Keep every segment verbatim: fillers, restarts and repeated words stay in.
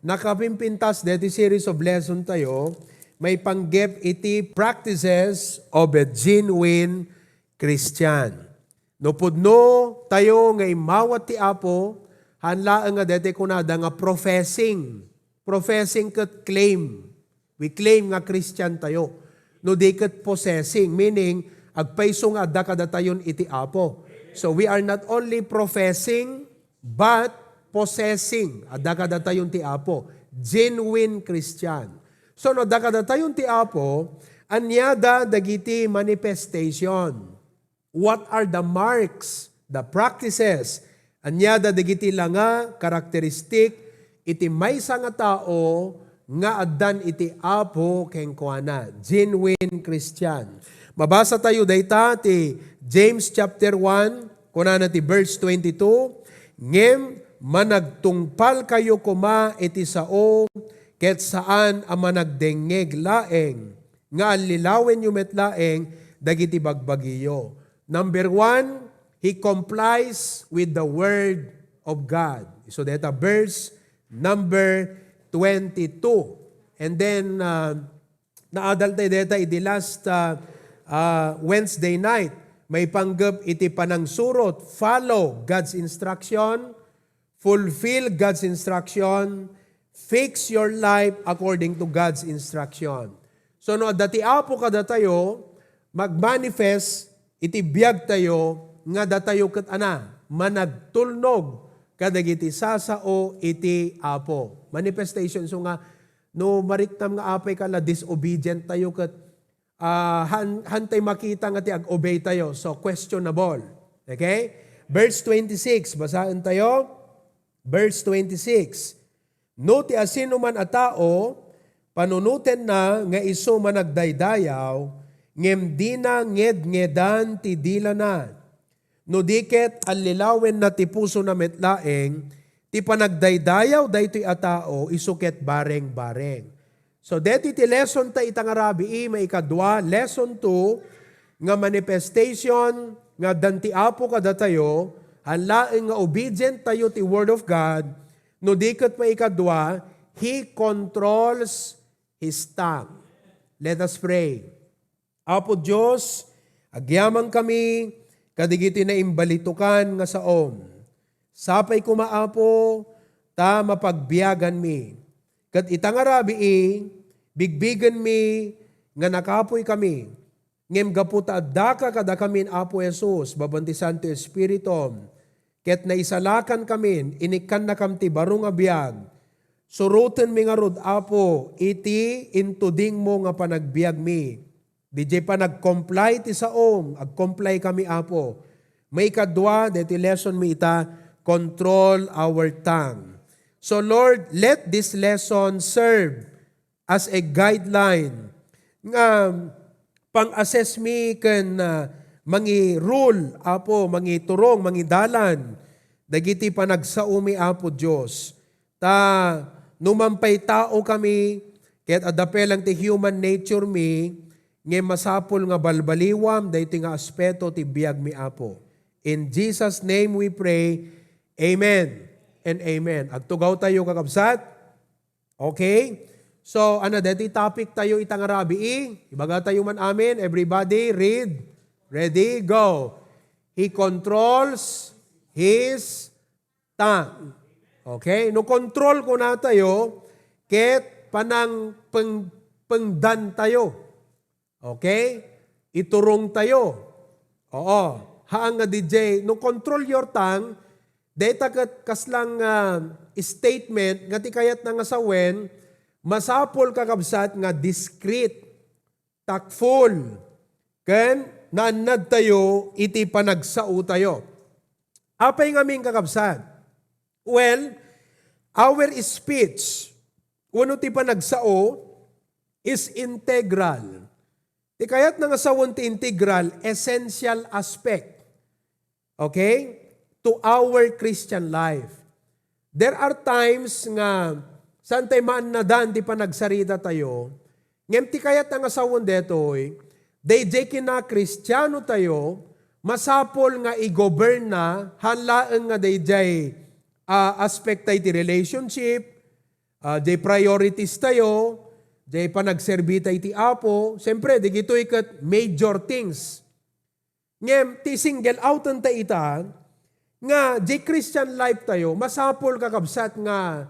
Nakapimpintas deti series of lesson tayo, maipanggep iti practices of a genuine Christian. No pudno tayo nga immawat ti Apo, haan laeng nga deti kunada nga professing. Professing ket claim. We claim nga Christian tayo. No di ket possessing, meaning agpayso nga adda kadatayon iti Apo. So we are not only professing, but possessing. Adda kadatayon ti Apo. Genuine Christian. So no adda kadatayon ti Apo, aniada dagiti manifestation? What are the marks, the practices? Aniada dagiti langa, karakteristik iti maysa nga tao nga addan iti Apo kenkuana, genuine Christian. Mabasa tayo dayta ti James chapter one, kunana ti verse twenty-two, "Ngem managtungpalkayo koma iti sao ket saan a managdengngeg laeng, nga allilawenyo met laeng dagiti bagbagiyo." Number one, he complies with the word of God. So, deta verse number twenty-two. And then, uh, naadal tayo deta idi last, uh, uh, Wednesday night. Maipanggep iti panangsurot, follow God's instruction, fulfill God's instruction, fix your life according to God's instruction. So, no adda ti Apo kadatayo, magmanifest iti biag tayo nga datayo ket ana, managtulnog kadagiti sasao iti Apo. Manifestation, so nga, no mariknam nga apay ka la disobedient tayo ket ah, han-, hantay makita nga ti ag-obey tayo. So, questionable. Okay? Verse twenty-six, basaen tayo. Verse twenty-six, "No ti asinoman a tao, panunotenna nga isu managdaydayaw, ngem dina ngedngedan ti dilana. No di ket, allilawenna ti pusona met laeng, ti panagdaydayaw daytoy a tao, isu ket bareng-bareng." So, deti ti lesson ta ita nga rabii, maikadua, lesson two, nga manifestation nga addan ti Apo kadatayo, haan laeng nga obedient tayo ti Word of God, no di ket maikadua, He controls His tongue. Let us pray. Apo Dios, agyamankami kadagiti naimbalitokan nga saom. Sapay koma, Apo, ta mapagbiaganmi. Ket ita nga rabii, bigbigenmi nga nakapuykami. Ngem gapu ta addaka kadakamin, Apo Jesus, babaen ti Santo Espiritum, ket naisalakankamin, inikkannakam ti baro nga biag, surotenmi ngarud, Apo, iti intudingmo nga panagbiagmi. Didiay panag-comply ti saom, ag-comply kami, Apo. Maikadua, deti lesson mi ita, control our tongue. So, Lord, let this lesson serve as a guideline nga pang-assess mi ken, ah, mangi-rule, Apo, mangiturong, mangidalan dagiti panagsaomi, Apo Dios. Ta no man pay tao kami, ket adda pay lang ti human nature mi, ngem masapul nga balbaliwam daytoy nga aspeto ti biag mi, Apo. In Jesus' name we pray. Amen and amen. Agtugaw tayo, kakabsat. Okay? So, ano, deti topic tayo ita nga rabii. Ibaga tayo man amen. Everybody, read. Ready? Go. He controls his tongue. Okay? No control kuna tayo, ket panang peng-, pengdan tayo. Okay? Iturong tayo. Oo. Haan nga didiay, no control your tongue, dayta ket kaslang, ah, statement nga ti kayatna nga sawen, masapul, kakabsat, nga discreet, tactful, ken naannad tayo iti panagsao tayo. Apay ngamin, kakabsat? Well, our speech, wenno ti panagsao, is integral. Ti kayatna nga sawen ti integral, essential aspect, okay, to our Christian life. There are times nga saan tayo maannadan ti panagsarita tayo, ngem ti kayatna nga sawen detoy, daydiay kina-Kristiano tayo, masapul nga i-governna, haan laeng nga daydiay, ah, aspect tayo ti relationship, Ah, jay priorities tayo, jay panagserbi tayo iti Apo. Siyempre, digitoy ket major things. Ngem, ti single out ta ita, nga jay Christian life tayo, masapul, kakabsat, nga,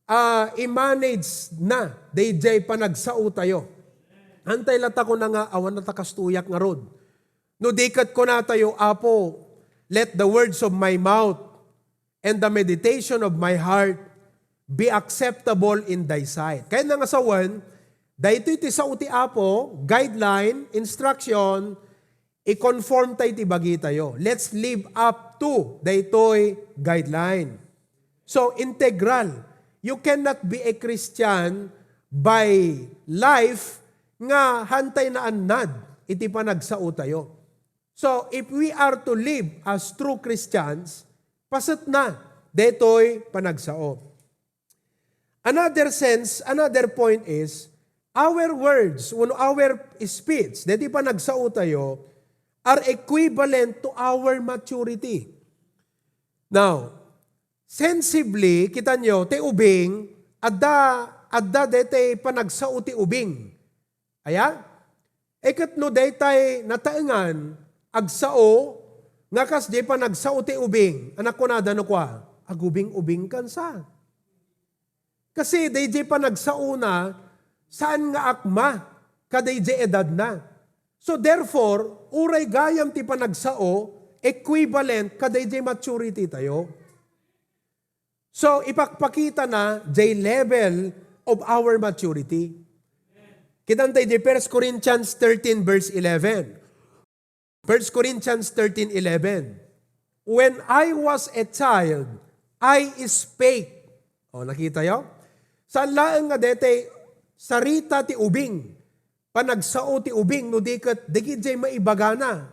ah, i-manage na dayjay panagsao tayo. Antay la ta kuna nga awan na ta kastoyak ngarud. No di ket kuna tayo, Apo, let the words of my mouth and the meditation of my heart be acceptable in thy sight. Kayatna nga sawen, daytoy ti sao ti Apo, guideline, instruction, i-conform tayo ti bagi tayo. Let's live up to daytoy guideline. So, integral. You cannot be a Christian by life nga hantay naannad iti panagsao tayo. So, if we are to live as true Christians, paset na daytoy panagsao. Another sense, another point is, our words, wenno our speech, daytoy panagsao tayo, are equivalent to our maturity. Now, sensibly, kita nyo, ti ubing, adda, adda daytoy panagsao ti ubing. Aya? E ket no daytay nataengan, agsao, nga kas jay panagsao ti ubing, a nakunada no kua, "Agubing-ubingkan sa." Kasi dayjay panagsaona, saan nga akma kadayjay edadna. So therefore, uray gayam ti panagsao, equivalent kadayjay maturity tayo. So, ipakpakita na jay level of our maturity. Kitan tayo di First Corinthians thirteen verse eleven. First Corinthians thirteen eleven. "When I was a child, I spake." O, nakita yo? Saan laeng nga daytay sarita ti ubing, panagsao ti ubing, no di ket dagiti maibagana.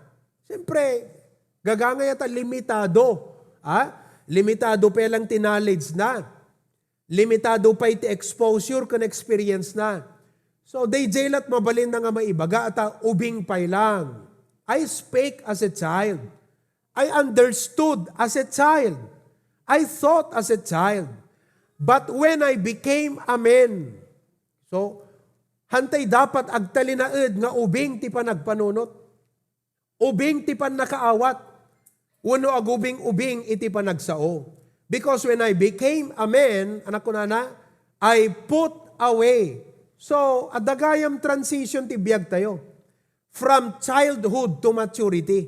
Siyempre, gagangay ta limitado. Ha? Limitado pa lang ti knowledge na. Limitado pay ti exposure ken experience na. So, dayjay lat mabalin na nga maibaga ta ubing pay lang. "I spake as a child. I understood as a child. I thought as a child. But when I became a man," so, hantay dapat agtalinaed nga ubing ti panagpanunot. Ubing ti pannakaawat, wenno agubing-ubing iti panagsao. "Because when I became a man," anak kunana, "I put away." So, adda gayam transition ti biag tayo. From childhood to maturity.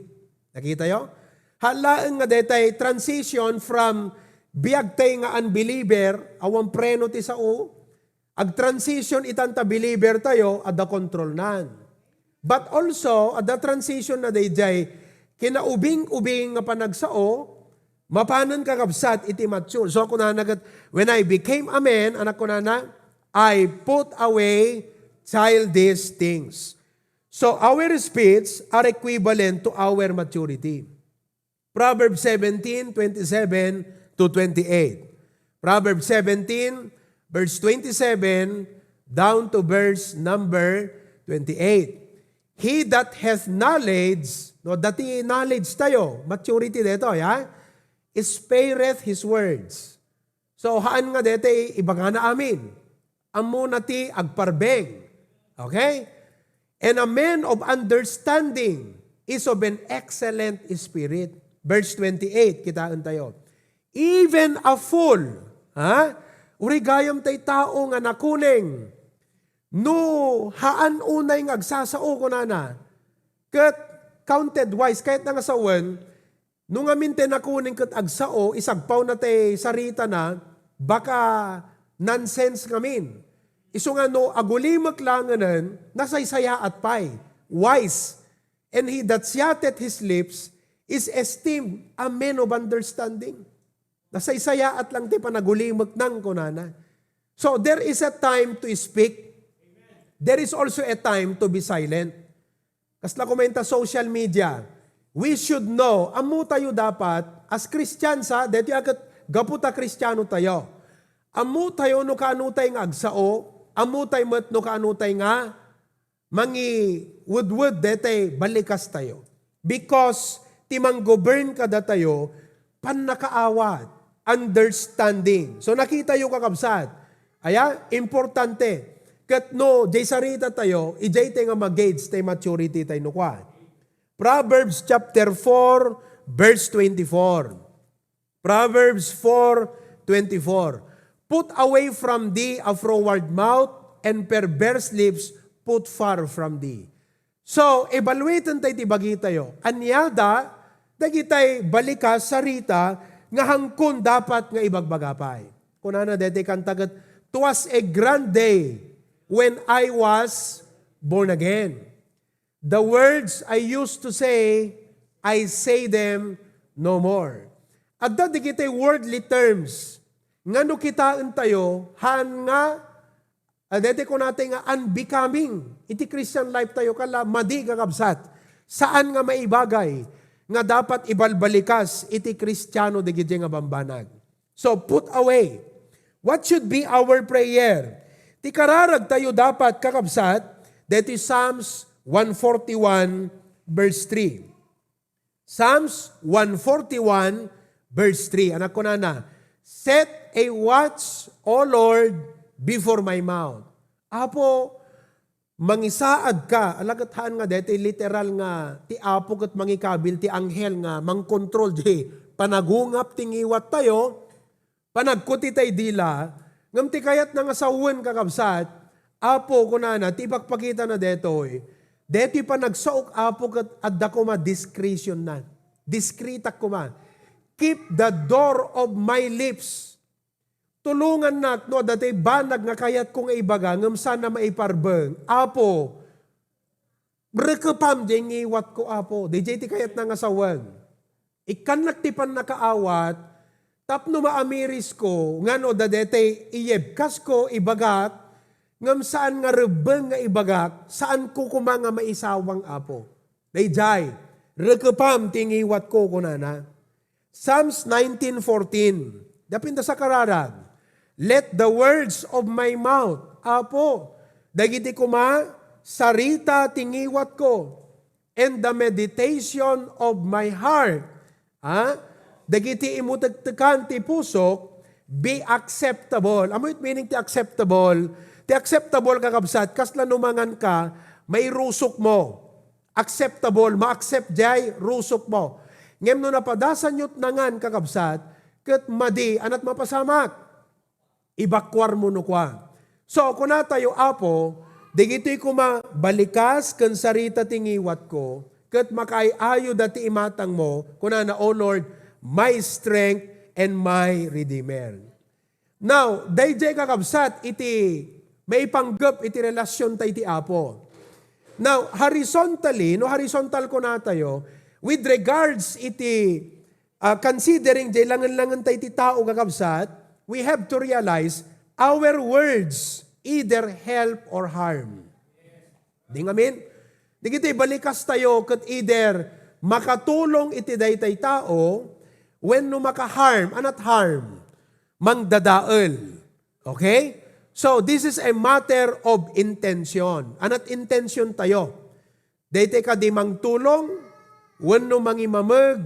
Nakita yo? Halaeng nga detay transition from biag tay nga unbeliever, awan preno ti sao, ag-transition itan ta believer tayo, adda control nan. But also, adda transition na dayjay kinaubing-ubing nga panagsao, mapanen kakabsat iti mature. So, kunana ket, "When I became a man," anak kunana, "I put away childish things." So, our speech are equivalent to our maturity. Proverbs seventeen, twenty-seven to twenty-eight. Proverbs seventeen, verse twenty-seven down to verse number twenty-eight. "He that hath knowledge," no, dati knowledge tayo, maturity dito, ya? "Spareth his words." So, haan nga dete ibagana amin. Ammona ti agparbeng. Okay? "And a man of understanding is of an excellent spirit." Verse twenty-eight, kitaen tayo. "Even a fool," ha? Uray gayam tay tao nga nakuneng. No, haan unay nga agsasao, kunana. Ket counted wise, kayatna nga sawen, no ngamin tay nakuneng ket agsao, isagpawna tay saritana, baka nonsense ngamin. Isu nga no agulimek laengen, nasaysayaat pay. Wise. "And he that shutteth his lips is esteemed a man of understanding." Nasaysayaat lang ti panagulimekna, kunana. So, there is a time to speak. There is also a time to be silent. Kasla kumenta social media. We should know, ammo tayo dapat, as Christians, ha, deti aket gapu ta Kristiano tayo. Ammo tayo no kaano tay nga agsao, ammo tay met no kaano tay nga mangiwedwed detay balikas tayo. Because ti manggovern kadatayo, pannakaawat, understanding. So, nakita yo, kakabsat, Aya, importante. Ket no, jay sarita tayo, ijay tay nga ma-gauge tay maturity tay no kua. Proverbs chapter four, verse twenty-four. Proverbs four twenty-four. "Put away from thee a froward mouth, and perverse lips put far from thee." So, evaluaten tay ti bagitayo. Ania da, dagitay balikas sarita nga hangkon dapat nga ibagbaga pay. Kunana daytoy kanta ket, "'Twas a grand day when I was born again. The words I used to say, I say them no more." Adda dagitay worldly terms nga no kitaentayo, haan nga, ah, daytoy kunatay nga unbecoming iti Christian life tayo, kala madi, kakabsat. Saan nga maibagay nga dapat ibalbalikas iti Kristiano dagiti nga bambanag. So, put away. What should be our prayer? Ti kararag tayo dapat, kakabsat, daytoy Psalms one forty-one, verse three. Psalms one forty-one, verse three. Anak ko nana, "Set a watch, O Lord, before my mouth." Apo, mangisaad ka, alagat haan nga daytoy literal nga ti Apo ket mangikabil ti anghel nga mangkontrol di panagungap ti ngiwat tayo, panagkuti tay dila, ngem ti kayatna nga sawen, kakabsat, Apo, kunana, ti ipakpakitana daytoy, daytoy panagsaok, Apo, ket adda koma discretion na. Discreet-ak koma. "Keep the door of my lips." Tulongannak no adda tay banag nga kayatko nga ibaga, ngem saan a maiparbeng. Apo, rekepam jay ngiwatko, Apo. Dayjay ti kayatna nga sawen. Ikkannak ti pannakaawat, tapno maamirisko, nga no adda daytay iyebkasko, ibagak, ngem saan nga rebbeng nga ibagak, saanko koma nga maisawang, Apo. Dayjay, rekepam ti ngiwatko, kunana. Psalms nineteen fourteen. Dapinda sa kararag, "Let the words of my mouth," Apo, dagiti koma sarita ti ngiwatko, "and the meditation of my heart," ha? Dagiti imutektekan ti pusok, "be acceptable." Amo it meaning ti acceptable? Ti acceptable, kakabsat, kasla no mangan ka, mairusok mo. Acceptable, ma-accept jay rusok mo. Ngem no napadasanyo ti nangan, kakabsat, ket madi, anat mapasamak. Ibakuar mo no kua. So, kuna tayo, Apo, digitoy koma balikas ken sarita ti ngiwatko, ket makaay-ayo da ti imatangmo, kunana, "O Lord, my strength and my Redeemer." Now, dayjay kakabsat iti maipanggep iti relasion ta iti Apo. Now, horizontally, no horizontal kuna tayo, with regards iti, ah, considering jay langen-langen ta iti tao kakabsat, we have to realize our words either help or harm. Di ngamin? Digitoy balikas tayo ket either makatulong iti daytay tao wenno maka-harm. Anat harm? Mangdadael. Okay? So, this is a matter of intention. Anat intention tayo? Daytay kadi mangtulong, wenno mangimameg,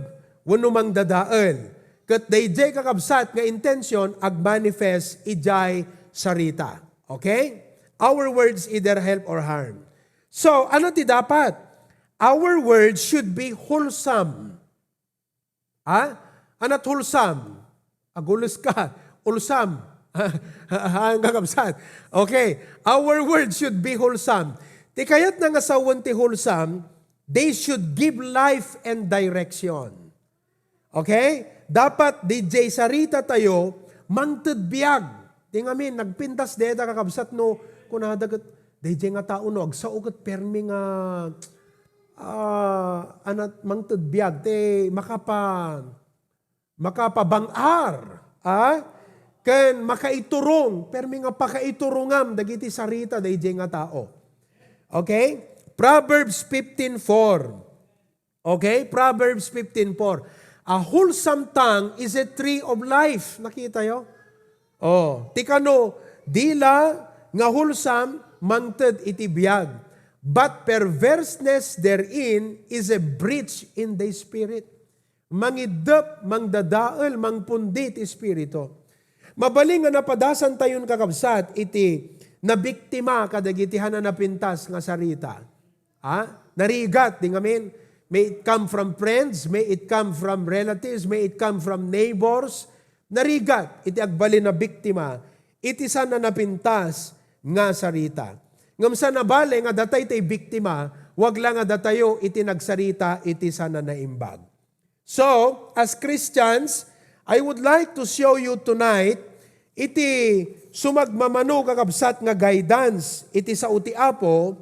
wenno mangdadael. Ket dayjay kakabsat nga intention agmanifest idiay sarita. Okay? Our words either help or harm. So, ano ti dapat? Our words should be wholesome. Ha? Anat wholesome? Agules ka. Wholesome. Ang kakabsat. Okay. Our words should be wholesome. Ti kayatna nga sawen ti wholesome, they should give life and direction. Okay? Dapat didiay sarita tayo, mangted biag. Di ngamin, nagpintas deta kakabsat no, kunada ket, didiay nga tao no, agsao ket permi nga, ah, anat mangted biag, ti makapa-, makapabang-ar, ah? Ken makaiturong, permi nga pakaiturongam dagiti sarita didiay nga tao. Okay? Proverbs fifteen four. Okay? Proverbs fifteen four. "A wholesome tongue is a tree of life." Nakita yo? Oh, ti kano, dila nga wholesome mangted iti biag, but perverseness therein is a breach in the spirit. Mangiddep, mangdadael, mangpundi ti espiritu. Mabalin nga napadasantayon, kakabsat, iti nabiktima kadagiti haanna napintas nga sarita. Ha? Narigat, di ngamin? May it come from friends, may it come from relatives, may it come from neighbors. Narigat iti agbalin a biktima iti saan a napintas nga sarita. Ngem saan a bale nga datay tay biktima, wag la nga datayo iti nagsarita iti saan a naimbag. So, as Christians, I would like to show you tonight iti sumagmamano, kakabsat, nga guidance iti sao ti Apo,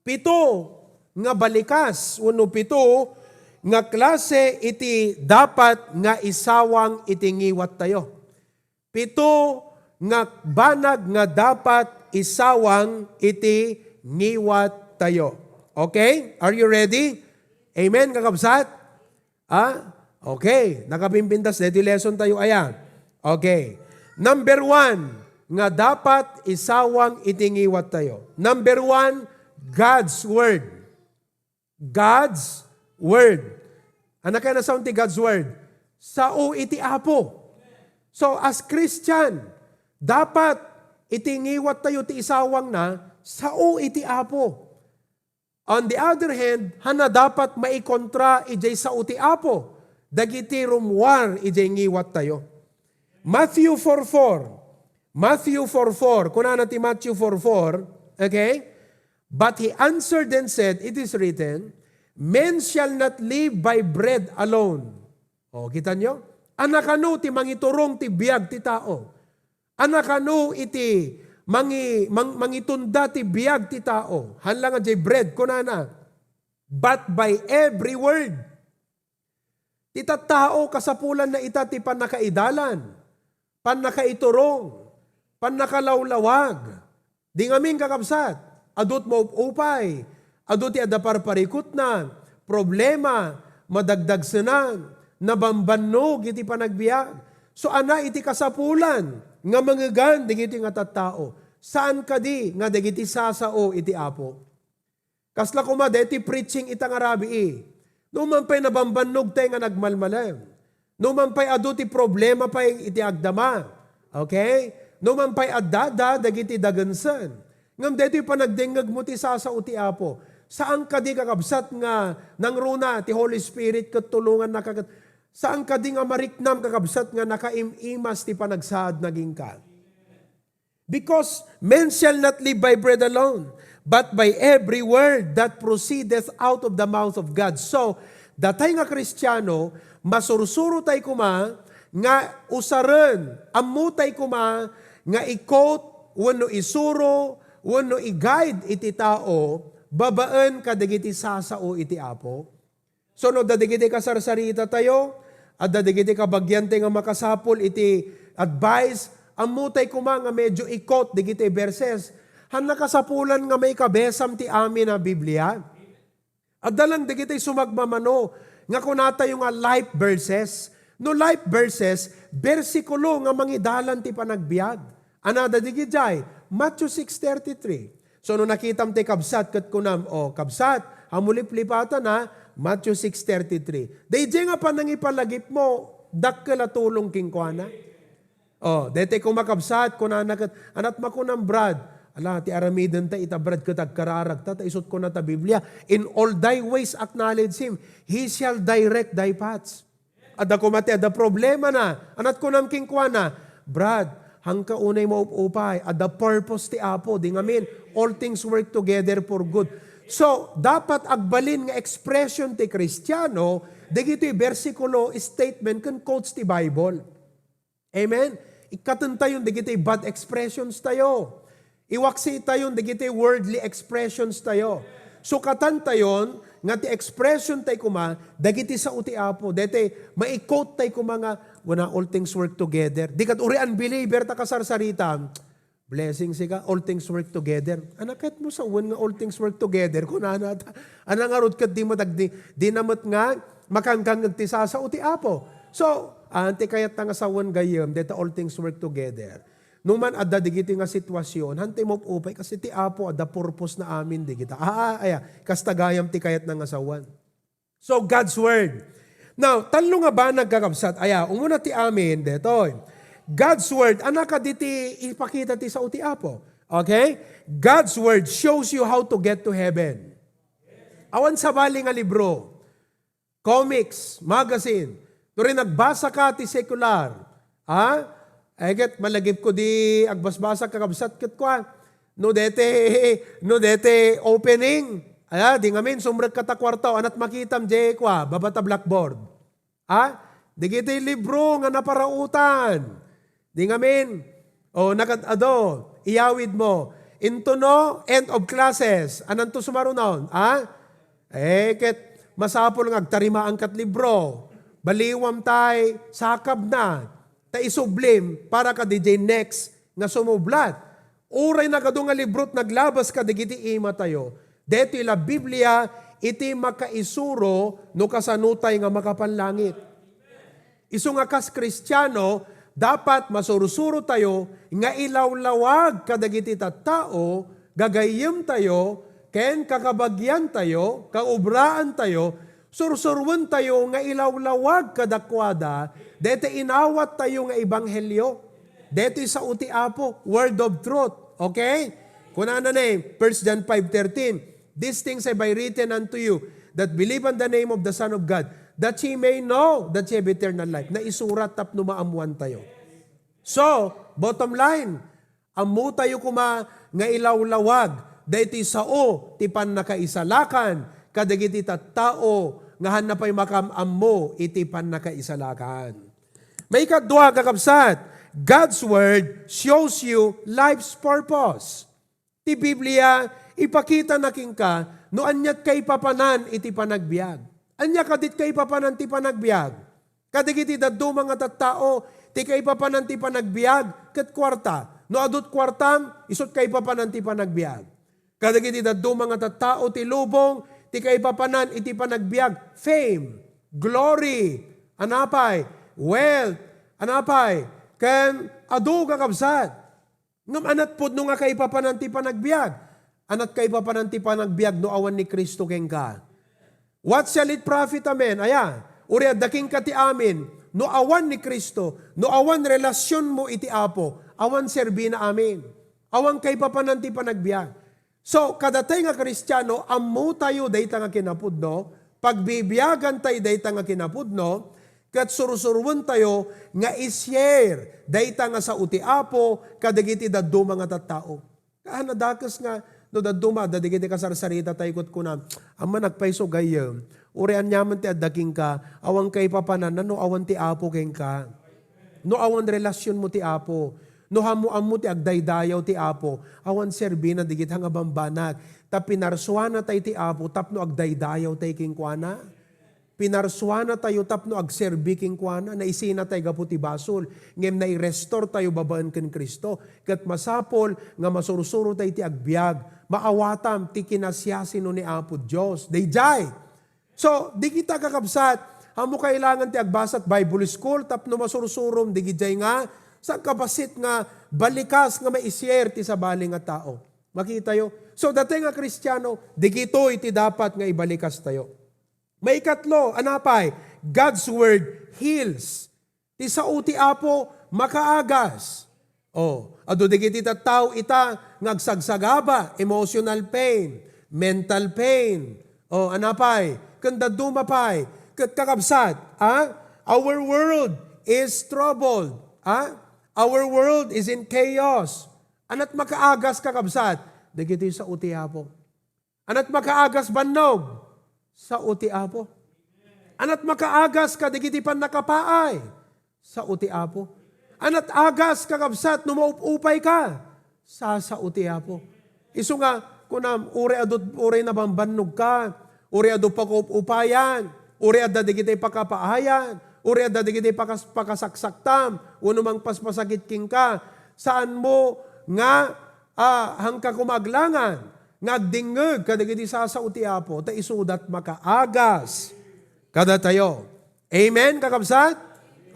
pito nga balikas wenno pito nga klase iti dapat nga isawang iti ngiwattayo. Pito nga banag nga dapat isawang iti ngiwattayo. Okay? Are you ready? Amen, kakabsat? Ha? Okay. Nakapimpintas daytoy lesson tayo, aya. Okay. Number one, nga dapat isawang iti ngiwattayo. Number one, God's Word. God's Word. Ania kaya nasaon ti God's Word? Sao iti Apo. So, as Christian, dapat iti ngiwattayo ti isawangna, sao iti Apo. On the other hand, haanna dapat maikontra idiay sao ti Apo, dagiti rummuar idiay ngiwattayo. Matthew four four. Matthew four four. Kunana ti Matthew four four, okay? But he answered and said, "It is written, 'Man shall not live by bread alone.'" O, kita nyo? Ania kano ti mangiturong ti biag ti tao? Ania kano iti mangi-, mang-, mangitunda ti biag ti tao? Haan la nga diay bread, kunana. But by every word. Ti tattao, kasapulanna ita ti pannakaidalan, pannakaiturong, pannakalawlawag. Di ngamin, kakabsat, adu ti maupupay, adu ti adda parparikutna, problema, madagdagsenan, nabambannog iti panagbiag. So, ania iti kasapulan nga mangngegan dagiti nga tattao? Saan kadi nga dagiti sasao iti Apo? Kasla koma daytoy preaching ita nga rabii. No man pay nabambannog tay nga nagmalmalem. No man pay adu ti problema pay iti agdama. Okay? No man pay addada dagiti dagensen. Ngem daytoy panagdengngegmo ti sasao ti Apo. Saan kadi, kakabsat, nga nangruna ti Holy Spirit ket tulonganna ka ket saan kadi nga mariknam, kakabsat, nga nakaim-imas ti panagsaadna kenka? Because man shall not live by bread alone, but by every word that proceedeth out of the mouth of God. So, datay nga Kristiano, masursuro tay koma nga usaren, ammo tay koma nga i-quote wenno isuro wenno i-guide iti tao babaen kadagiti sasao iti Apo. So, no adda dagiti kasarsarita tayo, adda dagiti kabagian tayo nga makasapul iti advice, ammo tay koma nga medyo i-quote dagiti verses. Haan nakasapulan nga maikabesam ti amin a Biblia? Adda lang dagiti sumagmamano nga kuna tayo nga life verses. No life verses, bersikulo nga mangidalan ti panagbiag. Ania dagiti diay? Matthew six thirty-three. So, no nakitam ti kabsat ket kunam, "O, kabsat, haan mo liplipatan, ha?" Matthew six thirty-three. Daydiay nga panangipalagipmo, dakkel a tulong kenkuana. O, daytoy koma, kabsat, kunana ket, "Ania ti makunam, Brad?" "Ala, ti aramidenta ita, Brad, ket agkararagta, ta isut' kuna ta Biblia, 'In all thy ways acknowledge him, he shall direct thy paths.'" Adda koma ti adda problemana. Ania ti kunam kenkuana? "Brad, haanka unay maup-upay. Adda purpose ti Apo. Di ngamin, all things work together for good." So, dapat agbalin nga expression ti Kristiano, dagitoy bersikulo, statement, ken quotes ti Bible. Amen? Ikkatentayon dagitoy bad expressions tayo. Iwaksitayon dagiti worldly expressions tayo. Sukatantayon nga ti expression tay koma dagiti sao ti Apo. Daytoy mai-quote tay koma nga, "Kuna, all things work together." Di ket uri unbeliever ta kasarsarita, "Blessing sika, all things work together." Ania ket mo sawen nga all things work together? Kunana ta. Ania ngarud ket di met agdi-, di na met nga makangkangeg ti sasao ti Apo. So, haan ti kayatna nga sawen gayyem, dayta all things work together. No man adda dagiti nga situasion, haan ti maup-upay, kasi ti Apo adda purpose na amin dagita. Ah, ah, aya, kasta gayam ti kayatna nga sawen. So, God's Word. Now, tallo nga banag, kakabsat, aya, umuna ti amin, detoy. God's Word, anaka diti ipakita ti sao ti Apo. Okay? God's Word shows you how to get to heaven. Awan sabali nga libro. Comics, magazine. No rin nagbasa ka ti secular. Ha? Ay, ket malagipko di agbasbasa kakabsat ket kua. No dete, no dete opening. Aya, di ngamin, sumrek ka ta kwarto, anat makitam, je, kua, baba ta blackboard. Ha? Dagiti libro nga naparautan. Di ngamin, o, nakad-ado, iyawid mo. Into no end of classes. Ananto sumarunon? Ha? Eh, ket masapul nga agtarimaan kat libro. Baliwam tay sakabna. Ta isublim para kadi jay next nga sumublat. Uray nagadu nga librot naglabas kadagiti imatayo, detoy la Biblia iti makaisuro no kasanotay nga makapanlangit. Isu nga kas Kristiano, dapat masursuro tayo nga ilawlawag kadagiti tattao, gagayyem tayo, ken kakabagian tayo, kaubraan tayo, sursuruentayo nga ilawlawag kadakuada dayta inawat tayo nga ebanghelio. Daytoy sao ti Apo, word of truth. Okay? Kunana ni First John five thirteen, "These things have I written unto you that believe on the name of the Son of God, that ye may know that ye have eternal life." Naisurat tapno maammoan tayo. So, bottom line, ammo tayo kuma nga ilawlawag daytoy sao ti pannakaisalakan kadagiti tattao nga hanna pay makam-ammo iti pannakaisalakan. Maikadua, kakabsat, God's Word shows you life's purpose. Ti Biblia, ipakitana kenka no aniat kaipapanan iti panagbiag. Ania kadit kaipapanan ti panagbiag? Kadagiti dadduma nga tattao, ti kaipapanan ti panagbiag ket kuarta. No adut kuartam, isut kaipapanan ti panagbiag. Kadagiti dadduma nga tattao, ti lubong, ti kaipapanan iti panagbiag, fame, glory, anapay, wealth, anapay, ken adu, kakabsat. Ngem anat pudno nga kaipapanan ti panagbiag. Anat kaipapanan ti panagbiag no awan ni Cristo kenka. What shall it profit a man? Aya, uray adda kenka ti amin, no awan ni Cristo, no awan relasionmo iti Apo, awan serbina amin. Awan kaipapanan ti panagbiag. So, kadatay nga Kristiano, ammo tayo dayta nga kinapudno, pagbibiagan tayo dayta nga kinapudno, ket sursuruentayo nga i-share dayta nga sao ti Apo kadagiti dadduma nga tattao. Haan a dakes nga no dadduma adda dagiti kasarsarita tayo ket kuna, "Ammo, nagpayso gayyem. Uray aniaman ti adda kenka, awan kaipapanan no awan ti Apo kenka. No awan relasionmo ti Apo, no ammo-ammo ti agdaydayaw ti Apo, awan serbina dagiti nga bambanag. Ta pinarsuana tay ti Apo tapno agdaydayaw tay kenkuana." Pinarsuana tayo tapno agserbi kenkuana, naisina tay gapu ti basol, ngem nai-restore tayo babaen ken Cristo. Ket masapol nga masursuro tay ti agbiag, maawatam ti kinasiasino ni Apo Dios. Daydiay! So, di kita kakabsat, ammo kailangan ti agbasat Bible school tapno masursurom digidiay nga sangkabassit nga balikas nga maisyer ti sabali nga tao. Makitayo? So, datay nga Kristiano, digitoy ti dapat nga ibalikas tayo. Maikatlo, anapay, God's word heals. Ti sao ti Apo makaagas. Oh, adu dagiti tattao ita nga agsagsagaba, emotional pain, mental pain. Oh, anapay, ken dadduma pay, ket kakabsat, ah, our world is troubled. Ah, our world is in chaos. Anat makaagas, kakabsat, dagiti sao ti Apo. Anat makaagas bannog? Sao ti Apo. Anat makaagas kadagiti pannakapaay? Sao ti Apo. Anat agas, kakabsat, no maup-upay ka? Sa, sao ti Apo. Isu nga, kunam, uray adu, uray nabambannog ka, uray adu pakaup-upayan, uray adda dagiti pakapaayan, uray adda dagiti pakas-, pakasaksaktam, wenno mangpaspasakit kenka, saanmo nga, ah, hangka koma aglangan, nga agdingngeg kadagiti sasao ti Apo, ta isudat makaagas kadatayo. Amen, kakabsat?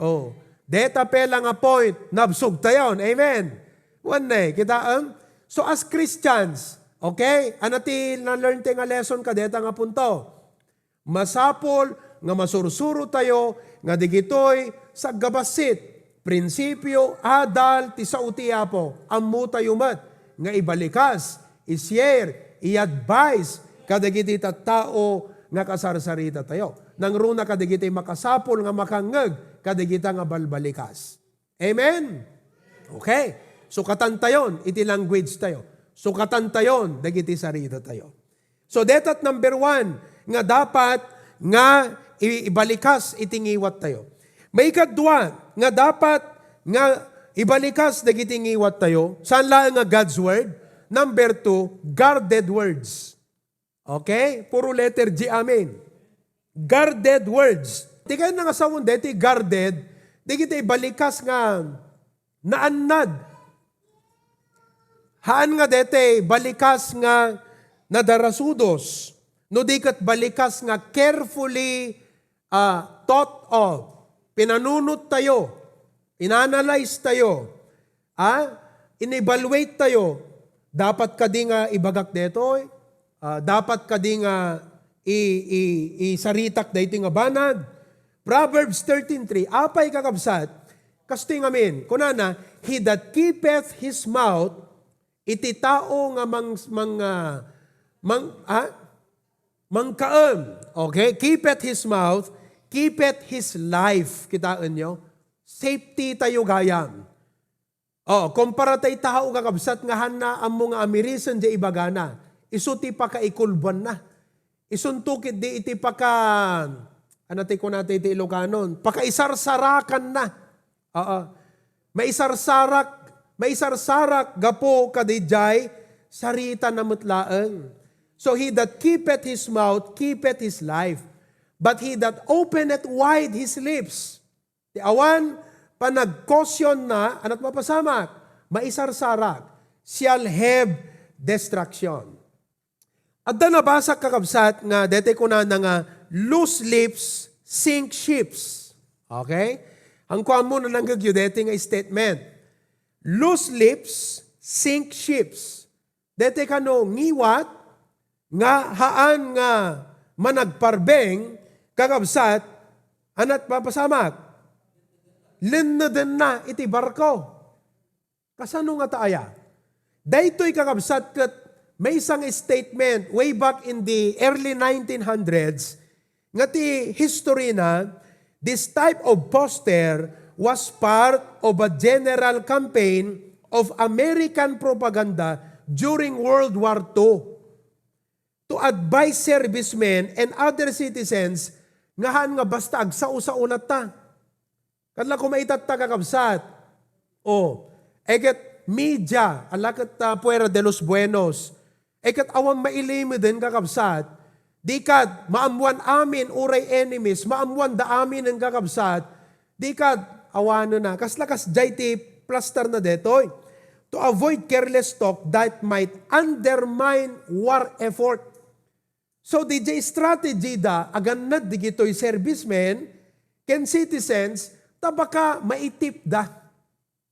Oh, deta pela nga point, nabsog tayon. Amen. Wen ne, kitaem? So as Christians, okay? Ano ti na-learn ti nga lesson kadeta nga punto? Masapul nga masursuro tayo nga digitoy saggabassit. Prinsipio, adal ti sao ti Apo. Ammotayo met nga ibalikas, i-share, i-advise kadagiti tattao nga kasarsarita tayo. Nangruna kadagiti makasapul nga makangngeg kadagita nga balbalikas. Amen? Okay. Sukatantayon iti language tayo. Sukatantayon dagiti sarita tayo. So, detat number one nga dapat nga i-, ibalikas iti ngiwat tayo. Maikadua nga dapat nga ibalikas dagiti ngiwat tayo, saan laeng nga God's word? Number two, guarded words. Okay? Puro letter G, amen. Guarded words. Ti kayo nga sawen deti guarded, dagiti balikas nga naannad. Haan nga deti balikas nga nadarasudos, no di ket balikas nga carefully, ah, thought of. Pinanunot tayo, inanalyze tayo, ah, in-evaluate tayo. Dapat kadi nga ibagak detoy? Ah, dapat kadi nga i-, i-, isaritak daytoy nga banag? Proverbs thirteen three, apay kakabsat, kastoy ngamin, kunana, "He that keepeth his mouth," iti tao nga mang-, mang-, ah, mang-, ah, mangkaem, okay? "Keepeth his mouth, keepeth his life." Kitaenyo? Safety tayo gayam. Oh, kumpara tay tao, kakabsat, nga hanna ammo nga amirisen diay ibagana. Isu ti pakaikulbanna. Isunto ketdi iti paka-, ano ti kunata iti Ilocanon? Pakaisarsarakanna. Oo. Maisarsarak, maisarsarak gapu kadidiay saritana met laeng. So he that keepeth his mouth, keepeth his life. But he that openeth wide his lips, ti awan panagkausyon na, anat mapasamak, maisarsarak, shall have destruction. Adda nabasak, kakabsat, nga daytoy kunana nga, "Loose lips sink ships." Okay? Ang kuan mo, nananggegyo daytoy nga statement. "Loose lips sink ships." Daytoy kano ngiwat nga haan nga managparbeng, kakabsat, anat mapasamak, lennedenna iti barko. Kasano ngata aya? Daytoy, kakabsat, ket maysa nga statement way back in the early nineteen hundreds nga ti history na, this type of poster was part of a general campaign of American propaganda during World War Two to advise servicemen and other citizens nga haan nga basta agsao-sao latta. Kasla koma itatta, kakabsat. O, e ket media, ala ket, ah, fuera de los buenos. E ket awan mailimeden, kakabsat. Di ket maammoan amin, uray enemies, maammoanda aminen, kakabsat. Di ket awanen na. Kasla kasdiay ti plastarna detoy. To avoid careless talk that might undermine war effort. So, diay strategy da, agannad digitoy servicemen ken citizens, ta baka maitipda,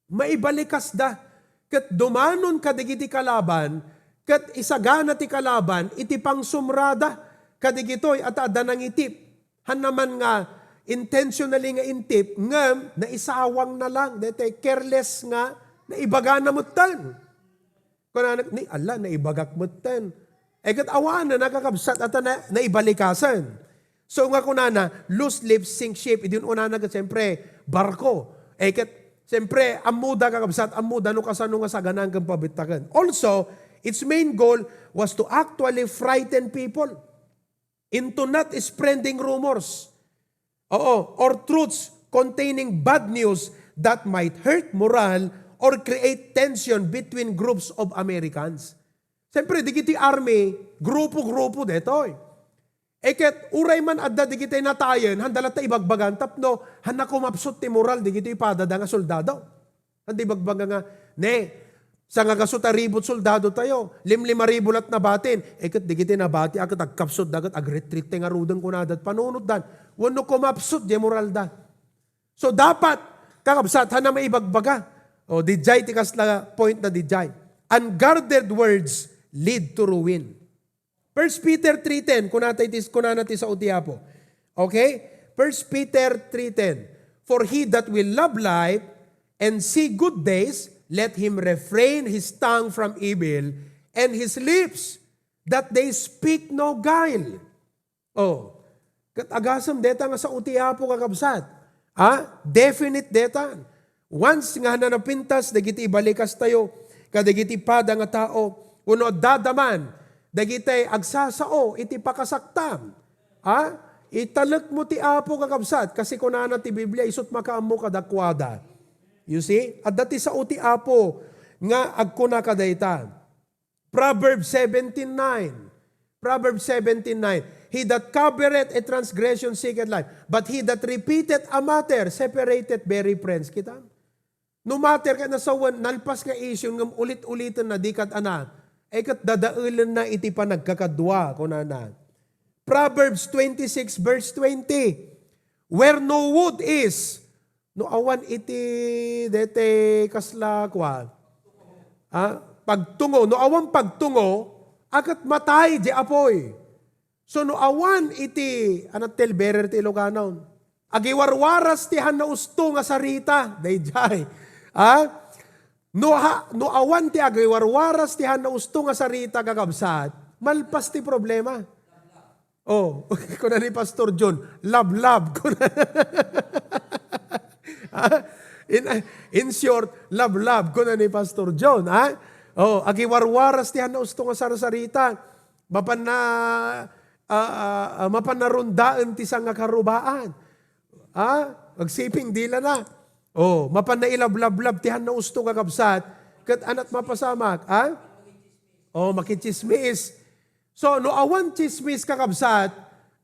maibalikasda, ket dumanon kadagiti kalaban, ket isagana ti kalaban iti pangsumrada kadigitoy a ta adda nangitip. Hanna man nga intentionally nga intip, ngem naisawangna lang, daytoy careless nga naibagana metten. Kunana, ni, ala, naibagak metten. E ket awanen, kakabsat, a ta na, naibalikasen. So nga kunana, "Loose lips sink ship." Idi unana ket, siyempre, barko. E ket, siyempre, ammoda, kakabsat, ammoda no kasano nga saganaan ken pabettaken. Also, its main goal was to actually frighten people into not spreading rumors. Oo, or truths containing bad news that might hurt morale or create tension between groups of Americans. Siyempre, digiti army, grupo-grupo detoy. E ket, uray man adda digiti natayen, handa latta ibagbagan tapno, hanna kumapsut ti moral digiti padada nga soldado. Andi ibagbaga nga, "Ne, sangagasu ta ribu ti soldado tayo, limlima ribu lat nabatin." E ket digiti nabati a ket agkapsutda ket agretreat ti ngaruden kunada, panunotdan. Wenno kumapsut diay moralda. So dapat, kakabsat, hanna maibagbaga. O, didiay ti kasla point na didiay. Unguarded words lead to ruin. First Peter three ten, kunata iti, kunana ti sao ti Apo. Okay? First Peter three ten, "For he that will love life and see good days, let him refrain his tongue from evil, and his lips that they speak no guile. Oh, ket agasem deta nga sao ti Apo, kakabsat. Ha? Definite deta. Once nga napintas dagiti ibalikas tayo, kadagiti pada nga tao, wenno adda man, dagiti agsasao iti pakasaktam. Ha? Italek mo ti Apo, kakabsat, kasi kunana ti Biblia, isut makaammo kadakuada. You see? Adda ti sao ti Apo nga agkuna kadayta. Proverbs seventeen nine. Proverbs seventeen nine. "He that covereth a transgression seeketh life, but he that repeateth a matter separateth very friends." Kita? No matter ket nasawen, nalpas nga issue ngem ulit-uliten na di kad ana, ay ket dadaelen na iti panagkakadua, kunana. Proverbs twenty-six verse twenty, "Where no wood is," no awan iti dete kasla kua, ah, pagtungo, no awan pagtungo, a ket matay di apoy. So, no awan iti, ano, tale bearer ti Ilocano, agiwarwaras ti han nausto nga sarita, daydiay. Ha? No, ha, no awan ti agiwarwaras ti han nausto nga sarita, kakabsat, malpas ti problema. Oh, kuna ni Pastor John, "Love, love." Kuna, ha? In, in short, "Love, love," kuna ni Pastor John, ha? Oh, agiwarwaras ti han nausto nga sarsarita. Mapan na, ah, ah, ah, mapan na rundaen ti sangakarubaan. Ah, agsiping dila na. Oh, mapan na ilablablab ti han nausto, kakabsat. Ket anat mapasamak, ah? Oh, makichismis. So, no awan chismis, kakabsat,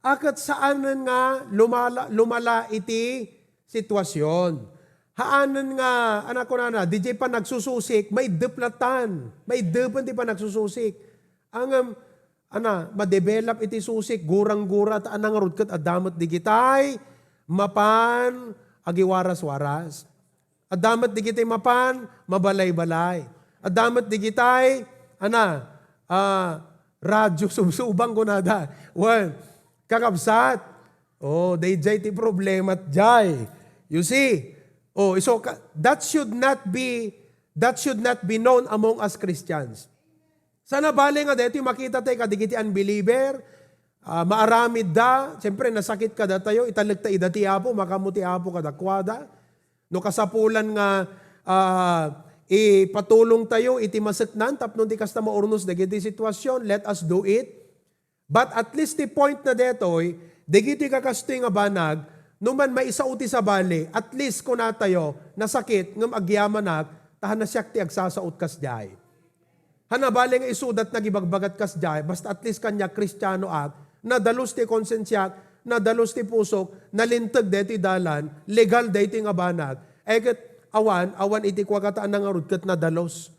a ket saanen nga lumala, lumala iti sitwasyon. Haanen nga, anak ko nana, di jay panagsususik, maiddep latan. Maiddepen ti panagsususik. Ngem, ana, madevelop iti susik, gurang-gura, ta ana ngarud ket adda met digitay mapan agiwaras-waras. Adda met digitay mapan mabalay-balay. Adda met digitay, ana, ah, radyo subsubang kunada. Well, kakabsat, oh, dayjay ti problema jay. You see? Oh, so ka-, that should not be, that should not be known among us Christians. Sana bale nga daytoy makita tayo kadigiti unbeliever, ah, maaramid da, siyempre nasakit kada tayo, italek ta ida ti Apo, makaammo ti Apo kadakuada. No kasapulan nga, ah, ipatulong tayo iti maseknan tapno di kasta maurnos dagiti sitwasyon, let us do it. But at least ti point na detoy, dagiti kakastoy nga banag, no man maisao ti sabali, at least kunatayo, nasakit ngem agyamanak, ta hana siak ti agsasaot kasdiay. Hana bale nga isudat nagibagbagat kasdiay, basta at least kaniak Kristianoak, nadalus ti konsensiak, nadalus ti pusok, nalinteg daytoy dalan, legal daytoy nga banag. Ay ket awan, awan iti kuakata a nangarud ket nadalus.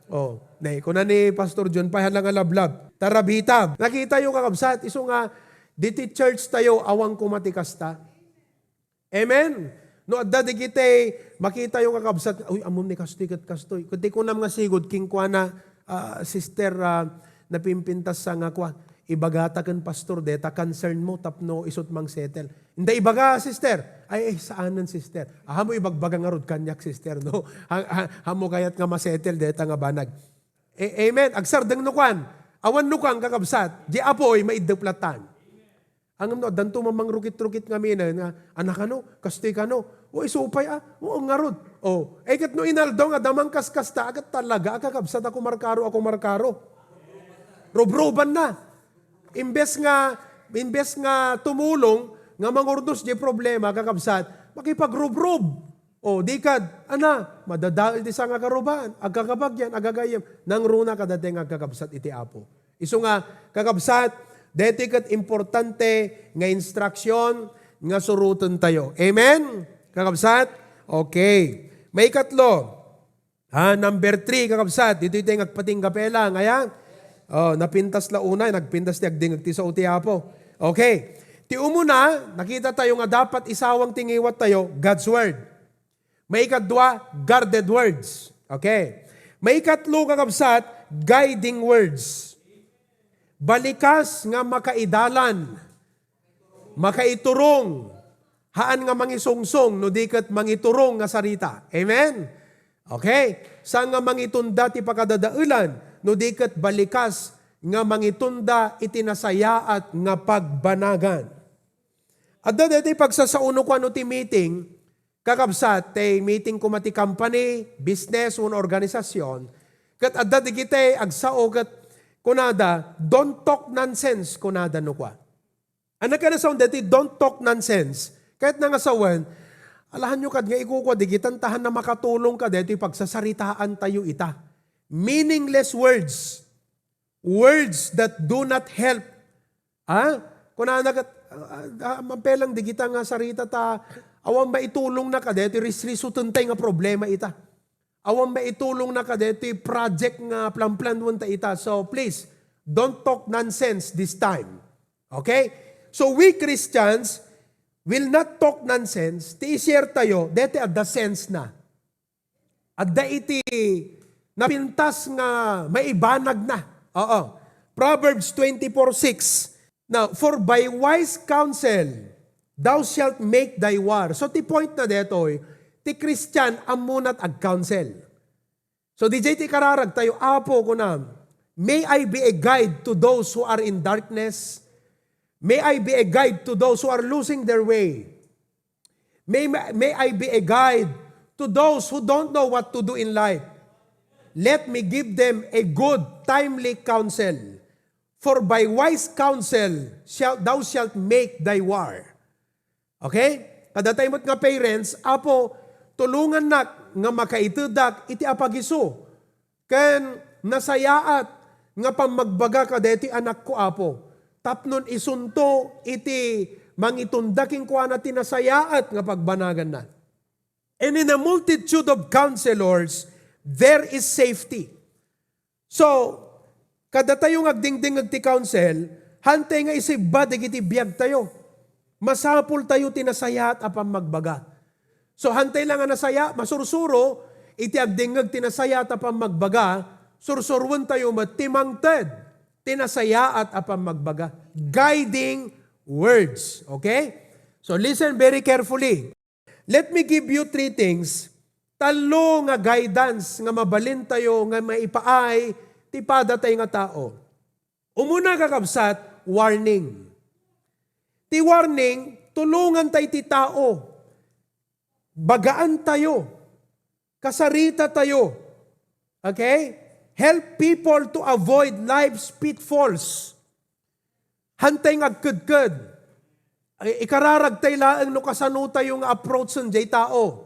Oh, nay, kuna ni Pastor John, pay hala nga lablab. Tarabitab. Nakita yo, kakabsat, isu nga, diti church tayo, awan koma ti kasta. Amen? No, adda digitay, makita yo, kakabsat, "Uy, ammom ni kastoy ket kastoy." Ket ti kunam nga sigud, kinkuana, ah, "Sister, ah, napimpintas sa nga kua, ibagata ken pastor, deta concern mo, tapno isut mang settle." Inda ibaga, sister. Ay, ay, saanen, sister. Aha mo ibagbaga ngarud kaniak, sister, no? Ha, ha, hamo kayat nga masettle deta nga banag. A-, amen. Agsardeng no kuan. Awan no kuan, kakabsat. Di apoy, maiddep latan. Ngem no, addanto mamangrukit-rukit ngamin, nga, "Anak kano, kastoy kano." O, isupay, ah. Oo, ngarud. O, eh, ket no inaldaw nga, damang kaskasta, agat talaga, a kakabsat, ako markaro, ako markaro. Rubruban na. Imbes nga, imbes nga tumulong nga mangurnos di problema, kakabsat, makipagrubrob. O, di kad, ana, madadael ti sangakarubaen, agkakabagyan, agagayyem, nangruna kadati nga agkakabsat iti Apo. Isu nga, kakabsat, deti ket importante nga instruction nga suroten tayo. Amen? Kakabsat? Okay. Maikatlo, Ha, number three, kakabsat, ditoy ti nga agpatingga pay lang, aya? Oh, napintas la unay, nagpintas ti agdingeg ti sao ti Apo. Okay. Ti umuna, nakita tayo nga dapat isawang ti ngiwat tayo, God's Word. Maikadua, guarded words. Okay. Maikatlo, kakabsat, guiding words. Balikas nga makaidalan, makaiturong, Haan nga mangisungsong no di ket mangiturong nga sarita. Amen? Okay? Saan nga mangitunda ti pakadadaelan no di ket balikas nga mangitunda iti nasayaat nga pagbanagan. Adda daytoy pagsasao no kuano ti meeting, kakabsat, tay meeting koma ti company, business, wenno organisasyon, ket adda digitay agsao ket kunada, "Don't talk nonsense," kunada no kua. Ania kadi a saon daytoy, "Don't talk nonsense"? Ket nga sawen, alahanyo kad nga ikukua digitan ta haan a makatulong ka daytoy pagsasaritaan tayo ita. Meaningless words. Words that do not help. Ha? Kunana ket, ah, ah, mampelang digita nga sarita ta, awan maitulongna ka daytoy risrisutentay nga problema ita. Awan maitulongna ka daytoy project nga planplanwenta ita. So please, don't talk nonsense this time. Okay? So we Christians will not talk nonsense. Ti i-share tayo, daytoy adda sense na. Adda iti napintas nga maibanag na. Oo. Proverbs twenty-four six. Now, "For by wise counsel thou shalt make thy war." So, ti point na detoy, ti Christian, ammonat ag-counsel. So, D J, ti kararag tayo, "Apo," kunam, "may I be a guide to those who are in darkness. May I be a guide to those who are losing their way. May, may I be a guide to those who don't know what to do in life. Let me give them a good, timely counsel. For by wise counsel shalt thou shalt make thy war." Okay? Kadatayo met nga parents, "Apo, tulongannak nga makaitedak iti apagisu ken nasayaat nga pammagbaga kadaytoy anakko, Apo, tapnon isunto iti mangitunda kenkuana ti nasayaat nga pagbanaganna." And in a multitude of counselors, there is safety. So, kadatayo nga agdingdingeg ti counsel, hantay nga isibba dagiti biag tayo. Masapul tayo ti nasayaat a pammagbaga. So, hantay la nga nasaya, masursuro, iti agdingngeg ti nasayaat a pammagbaga, sursuroen tayo met ti mangted ti nasayaat a pammagbaga. Guiding words. Okay? So, listen very carefully. Let me give you three things. Tallo nga guidance nga mabalin tayo nga maipaay ti padatay nga tao. Umuna, kakabsat, warning. Ti warning, tulongan tayo ti tao. Bagaan tayo. Kasarita tayo. Okay? Help people to avoid life's pitfalls. Hantay nga agkedked. Ay, ikararag tay laeng no kasano tayo nga approachen jay tao.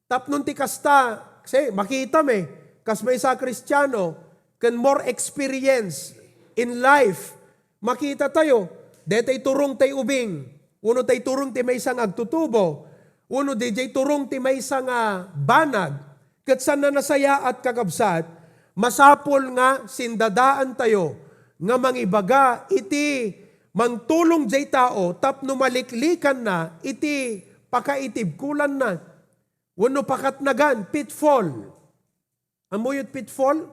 Tapno ti kasta, kasi makita mi, kas maysa a Kristiano, ken more experience in life, makita tayo, detay turong tay ubing, wenno tay turong ti maysa nga agtutubo, wenno dijay turong ti maysa nga banag, ket saan a nasayaat, kakabsat, masapul nga sindadaan tayo nga mangibaga iti mangtulong jay tao tapno maliklikanna iti pakaitibkolanna wenno pakatnagan, pitfall. Ammoyo ti pitfall?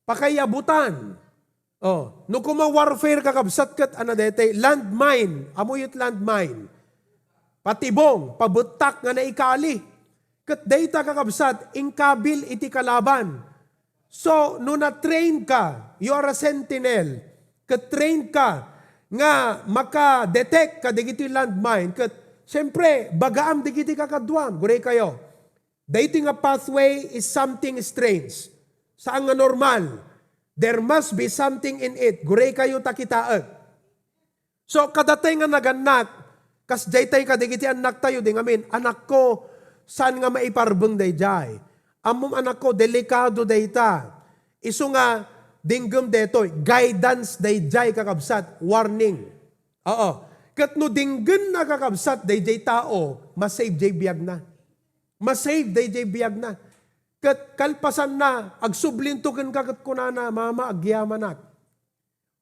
Pakaiyabutan. Oh, no kuma warfare, kakabsat, ket ano detay, landmine. Ammoyo ti landmine? Patibong, pabettak nga naikali. Ket dayta, kakabsat, inkabil iti kalaban. So, no na-train ka, you are a sentinel, ket train ka nga maka-detect kadagiti landmine, ket siyempre, bagaam dagiti kakaduam, guraykayo. Daytoy nga pathway is something strange. Saan nga normal. There must be something in it. Guraykayo ta kitaek. So, kadatay nga nagannak, kas daytay kadagiti annaktayo, di ngamin, "Anakko, saan nga maiparbeng dayjay? Ammom, anakko, delikado dayta." Isu nga, dinggem detoy, guidance dayjay, kakabsat, warning. Oo. Ket no dinggenna, kakabsat, dayjay tao, masave jay biagna. Masave dayjay biagna. Ket kalpasanna, agsublinto kenka ket kunana, "Mama, agyamanak.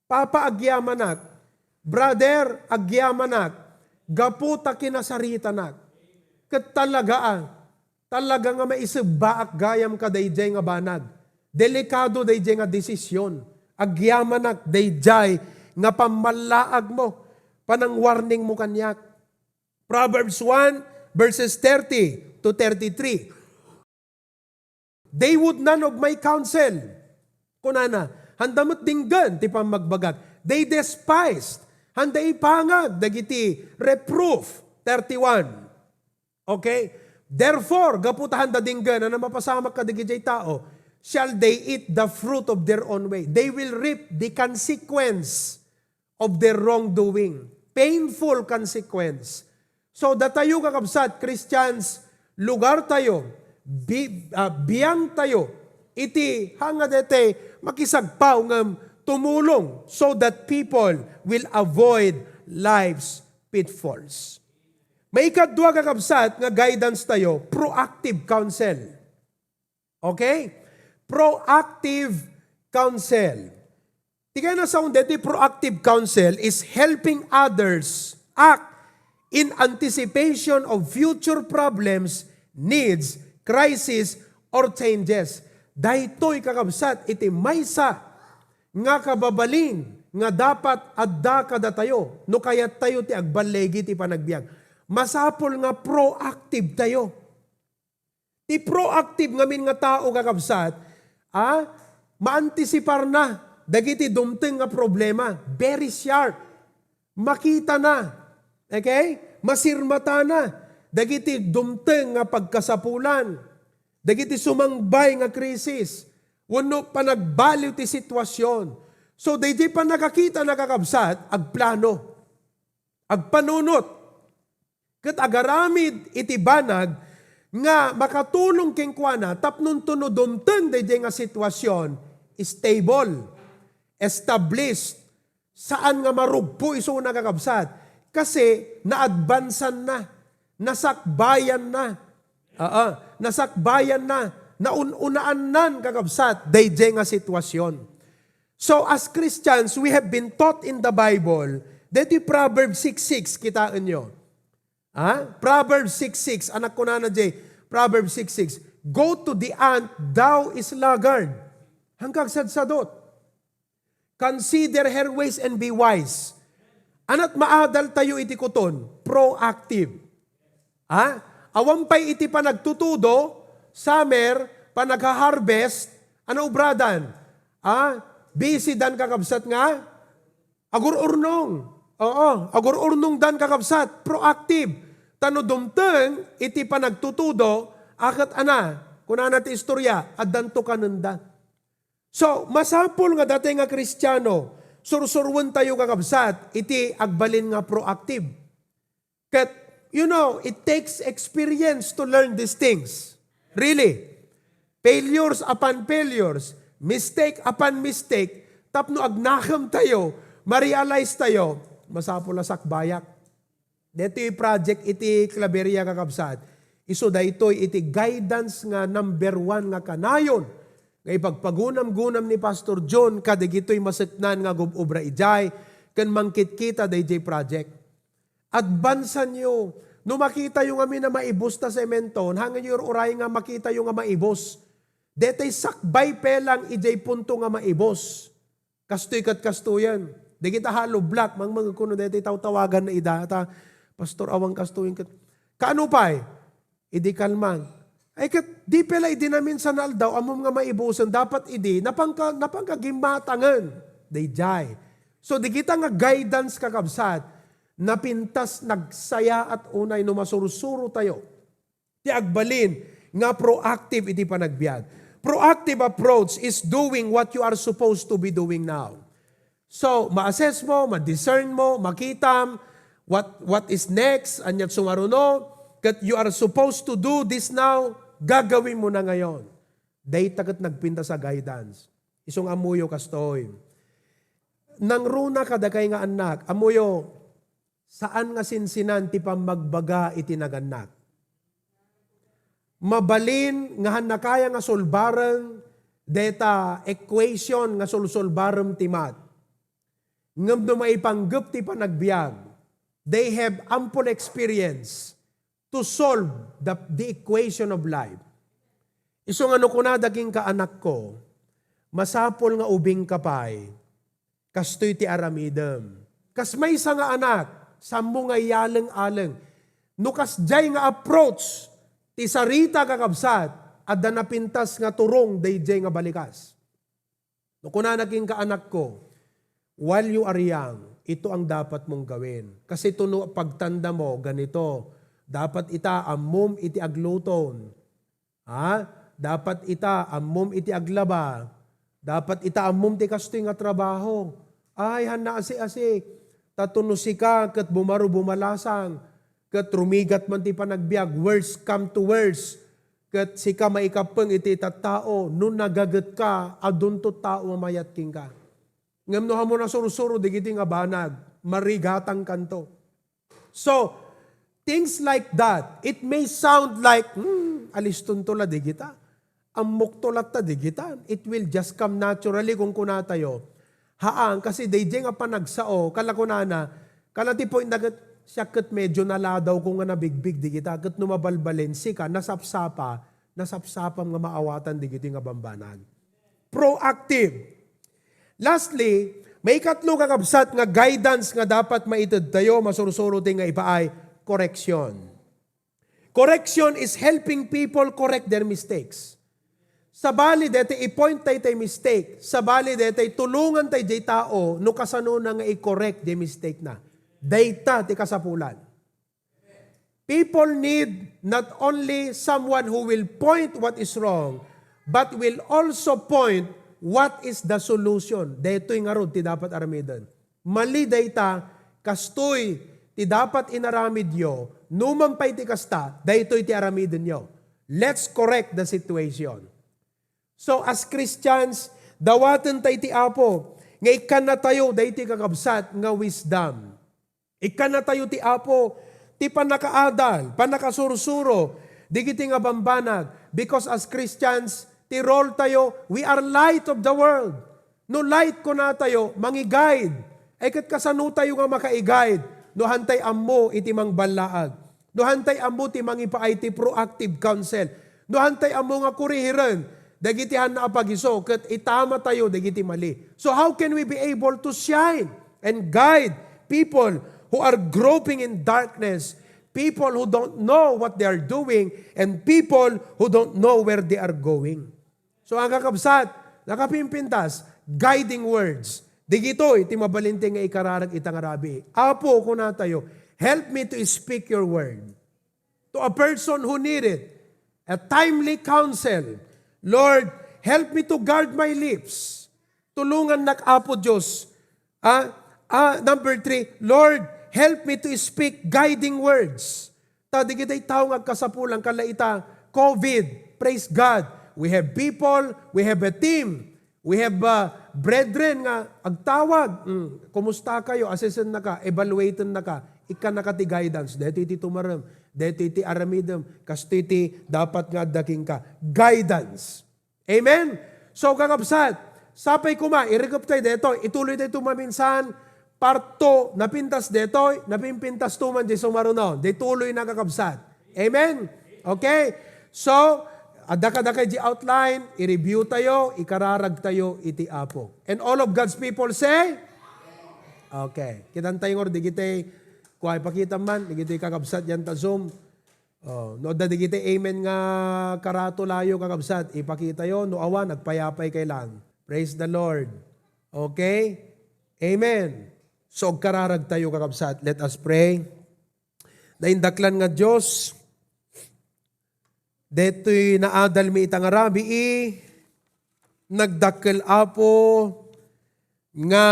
Papa, agyamanak. Brother, agyamanak. Gapu ta kinasaritanak. Ket talaga, ah, talaga nga maisebbaak gayam kadayjay nga banag. Delikado dayjay nga desisyon. Agyamanak dayjay nga pammallaagmo, panangwarningmo kaniak." Proverbs one, verses thirty to thirty-three. "They would none of my counsel." Kunana, "Handa met dinggen ti pammagbagak." They despised. Handa ipangag dagiti reproof. Thirty-one. Okay? "Therefore, gapu ta handa dinggen," ano mapasamak kadagiti tao, "shall they eat the fruit of their own way." They will reap the consequence of their wrongdoing. Painful consequence. So, datayo, kakabsat, Christians, lugar tayo, bi-, ah, biang tayo, iti hanga dete makisagpaw ngem tumulong so that people will avoid life's pitfalls. Maikadua, kakabsat, nga guidance tayo, proactive counsel. Okay? Proactive counsel. Ti kayatna sawen deti proactive counsel is helping others act in anticipation of future problems, needs, crisis, or changes. Daytoy, kakabsat, iti maysa nga kababalin nga dapat adda kadatayo no kayattayo ti agballigi ti panagbiag. Masapul nga proactive tayo. Ti proactive ngamin nga tao, kakabsat, a, maantisiparna dagiti dumteng nga problema. Very sharp. Makitana. Okay? Masirmatana dagiti dumteng nga pagkasapulan, dagiti sumangbay nga krisis, wenno panagbaliw ti sitwasyon. So, daydi pannakakitana, kakabsat, agplano, agpanunot, ket agaramid iti banag nga makatulong kenkuana tapno no dumteng daydiay nga sitwasyon, stable, established, saan nga marugpo isuna, kakabsat, kasi naadbansanna, nasakbayanna. Aa, nasakbayanna, naun-unaannan, kakabsat, daydiay nga sitwasyon. So, as Christians, we have been taught in the Bible, deti Proverbs six six, kitaenyo. Ha? Proverbs six six, anak kunana jay, Proverbs six six, "Go to the ant, thou sluggard." Hangkagsadsadot. "Consider her ways and be wise." Anat maadal tayo iti kuton, proactive. Ha? Awan pay iti panagtutudo, summer, panagha-harvest, ano ubradan? Ha? Busy dan, kakabsat, nga agur-urnong. Oo, agur-urnong dan, kakabsat, proactive. Ta no dumteng iti panagtutudo, aket ana, kunana ti istorya, addanto kanenda. So, masapul nga datayo nga Kristiano, sursuroen tayo, kakabsat, iti agbalin nga proactive. Ket, you know, it takes experience to learn these things. Really. Failures upon failures, mistake upon mistake, tapno agnakem tayo, ma-realize tayo, masapul a sakbayak. Daytoy project iti Claveria, kakabsat, isu daytoy iti guidance nga number one nga kanayon nga ipagpagunam-gunam ni Pastor John kadagitoy maseknan nga agub-obra idiay ken mangkitkita daydiay project. Advanceanyo. No makitayo ngamin a maibus ta semento, hanganyo ir-uray nga makitayo nga maibus. Daytoy sakbay pelang idiay punto nga maibus. Kastoy ket kastoyen. Dagita hollow block, mangmangegko no daytoy tawtawagan na ida, ta, "Pastor, awan kastoyen ket." Kaano pay? Idi kalman. Ay ket, di pay la idi naminsan nga aldaw, ammom nga maibusen, dapat idi, napangka, napangka gimmatangen. Daydiay. So, dagita nga guidance, kakabsat, napintas, nagsayaat unay no masursuro tayo ti agbalin nga proactive iti panagbiag. Proactive approach is doing what you are supposed to be doing now. So, ma-assess mo, ma-discern mo, makitam, what, what is next, aniat sumaruno, ket you are supposed to do this now, gagawin mo na ngayon. Dayta ket nagpintas a guidance. Isu nga ammoyo kastoy. Nangruna kadakay nga annak, ammoyo, saan nga sinsinan ti pammagbaga iti nagannak. Mabalin nga hannakaya nga solbareng deta equation nga solsolbarem ti math. Ngem no maipanggep ti panagbiag, they have ample experience to solve the, the equation of life. Isu nga no kunada kenka, "Anakko, masapul nga ubingka pay. Kastoy ti aramidem." Kas maysa nga anak, sammo nga iyaleng-aleng. No kasdiay nga approach ti sarita, kakabsat, adda napintas nga turong daydiay nga balikas. No kunana kenka, "Anakko, while you are young, ito ang dapat mong gawin. Kasi ito no pagtanda mo, ganito, dapat ita ammom iti aglutom. Ha? Dapat ita ammom iti aglaba. Dapat ita ammom ti kastoy nga trabaho." Ay, hanna asi-asi. Ta no sika ket bumaro bumalasang, ket rumigat man ti panagbiag, worst come to worst, ket sika maikappeng iti tattao, no nagagetka, adunto tao a mayat kenka. Ngem no ammo nasursuro dagiti nga banag, marigatangkanto. So, things like that, it may sound like, "Hmm, alistonto la dagita. Ammokto latta dagita." It will just come naturally kung kunatayo. Haan, kasi daydiay nga panagsao, kala kunana, kala ti point na ket, "Siak ket medyo naladawko nga nabigbig dagita, ket no mabalbalin, sika, nasapsapa, nasapsapam nga maawatan dagiti nga bambanag." Proactive. Lastly, maikatlo, kakabsat, nga guidance nga dapat maitedtayo, masursuro ti nga ipaay, correction. Correction is helping people correct their mistakes. Sabali, dayta i-point tay tay mistake. Sabali, dayta tulongan tay jay tao no kasanona nga i-correct jay mistake na. Dayta ti kasapulan. People need not only someone who will point what is wrong, but will also point what is the solution. Daytoy ngarud ti dapat aramiden. Mali dayta, kastoy ti dapat inaramidyo, numan pay ti kasta, daytoy ti aramidenyo. Let's correct the situation. So, as Christians, dawaten tay ti Apo nga ikkannatayo daytoy, kakabsat, nga wisdom. Ikkannatayo ti Apo ti pannakaadal, pannakasursuro dagiti nga bambanag, because as Christians, ti role tayo, we are light of the world. No light kunatayo, mangi-guide. Ay ket kasano tayo nga makai-guide no hantay ammo iti mangballaag? No hantay ammo ti mangipaay ti proactive counsel? No hantay ammo nga kurihiren dagiti hanna a pagiso ket itama tayo dagiti mali? So how can we be able to shine and guide people who are groping in darkness, people who don't know what they are doing, and people who don't know where they are going? So, ang kakabsat, nakapimpintas, guiding words. Digitoy ti mabalinti nga ikararag ita nga rabii. Apo, kunatayo, "Help me to speak your word to a person who need it. A timely counsel. Lord, help me to guard my lips." Tulungannak, Apo Dios. Ah, ah, number three, "Lord, help me to speak guiding words." Ta digiti tao nga agkasapulan, kala ita, COVID, praise God. We have people, we have a team, we have, uh, brethren nga agtawag. Mm, "Kumusta kayo?" Assessennaka, evaluatennaka, ikkannaka ti guidance. Daytoy ti tumarem, daytoy ti aramidem, kastoy ti dapat nga adda kenka. Guidance. Amen? So, kakabsat, sapay koma, irikep tayo detoy, ituloy tayo maminsan, part two, napintas detoy, napimpintas to man di sumaruno, di tuloy na, kakabsat. Amen? Okay? So, adda kadakay di outline, i-review tayo, ikararag tayo iti Apo. And all of God's people say, okay. Kitan tayo ngarud, digiti, kua, ipakita man, digiti kakabsat diyan ta Zoom. Oh, no adda digiti amen nga karatulayo, kakabsat, ipakitayo. No awan, agpayapay kay lang. Praise the Lord. Okay? Amen. So, agkararag tayo, kakabsat. Let us pray. Naindaklan nga Dios, detoy naadalmi ita nga rabii, nagdakkel, Apo, nga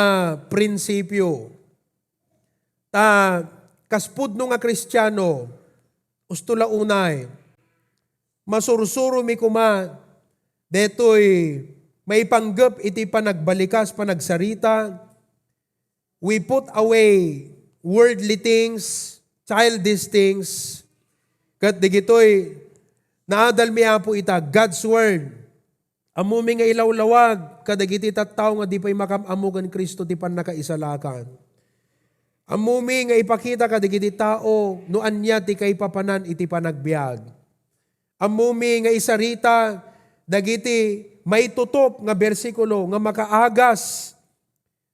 prinsipio. Ta, kas pudno nga Kristiano, usto la unay, masursuromi koma detoy maipanggep iti panagbalikas, panagsarita. We put away worldly things, childish things. Ket digitoy, naadalmi, Apo, ita, God's Word. Ammomi nga ilawlawag kadagiti tattao nga di pay makam-ammo ken Cristo ti pannakaisalakan. Ammomi nga ipakita kadagiti tao no ania ti kaipapanan iti panagbiag. Ammomi nga isarita dagiti maitutop nga bersikulo nga makaagas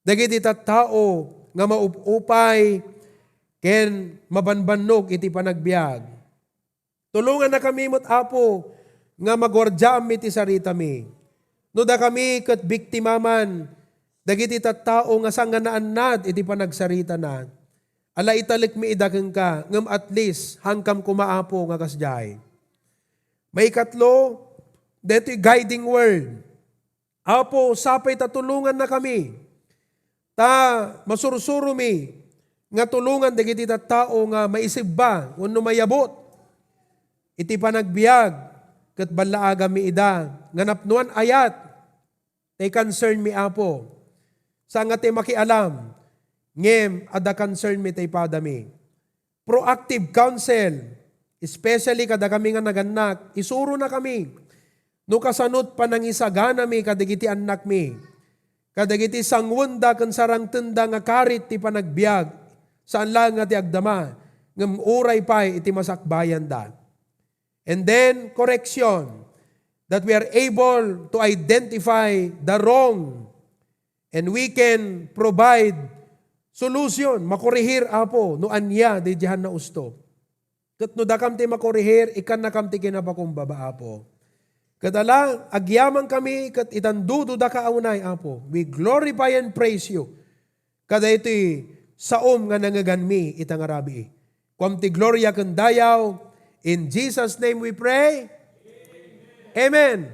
dagiti tattao nga maup-upay ken mabanbannog iti panagbiag. Tulongannakami met, Apo, nga maguardiaam iti saritami. No dakami ket biktima man dagiti tattao nga saan nga naannad iti panagsaritana, ala, italekmi ida kenka, ngem at least, haankam koma, Apo, nga kasdiay. Maikatlo, detoy guiding word. Apo, sapay ta tulongannakami, ta masursuromi nga tulongan dagiti tattao nga maisebba wenno mayabut iti panagbiag, ket ballaaganmi ida nga napnoan ayat tay concernmi, Apo. Saan nga tay makialam, ngem adda concernmi tay padami. Proactive counsel, especially kadakami nga nagannak, isuronakami no kasanot panangisaganami kadagiti annakmi, kadagiti sanguenda ken sarangtenda nga karit ti panagbiag, saan laeng nga ti agdama, ngem uray pay iti masakbayanda. And then, correction, that we are able to identify the wrong and we can provide solution, makorehir, Apo, no ania daydiay a nausto. Ket no dakam ti makorehir, ikkannakam ti kinapakumbaba, Apo. Ket ala, agyamankami ket itandudodaka a unay, Apo. We glorify and praise you. Kadaytoy saom nga nangngeganmi ita nga rabii. Kuam ti gloria ken dayaw. In Jesus' name we pray. Amen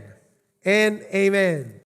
and amen.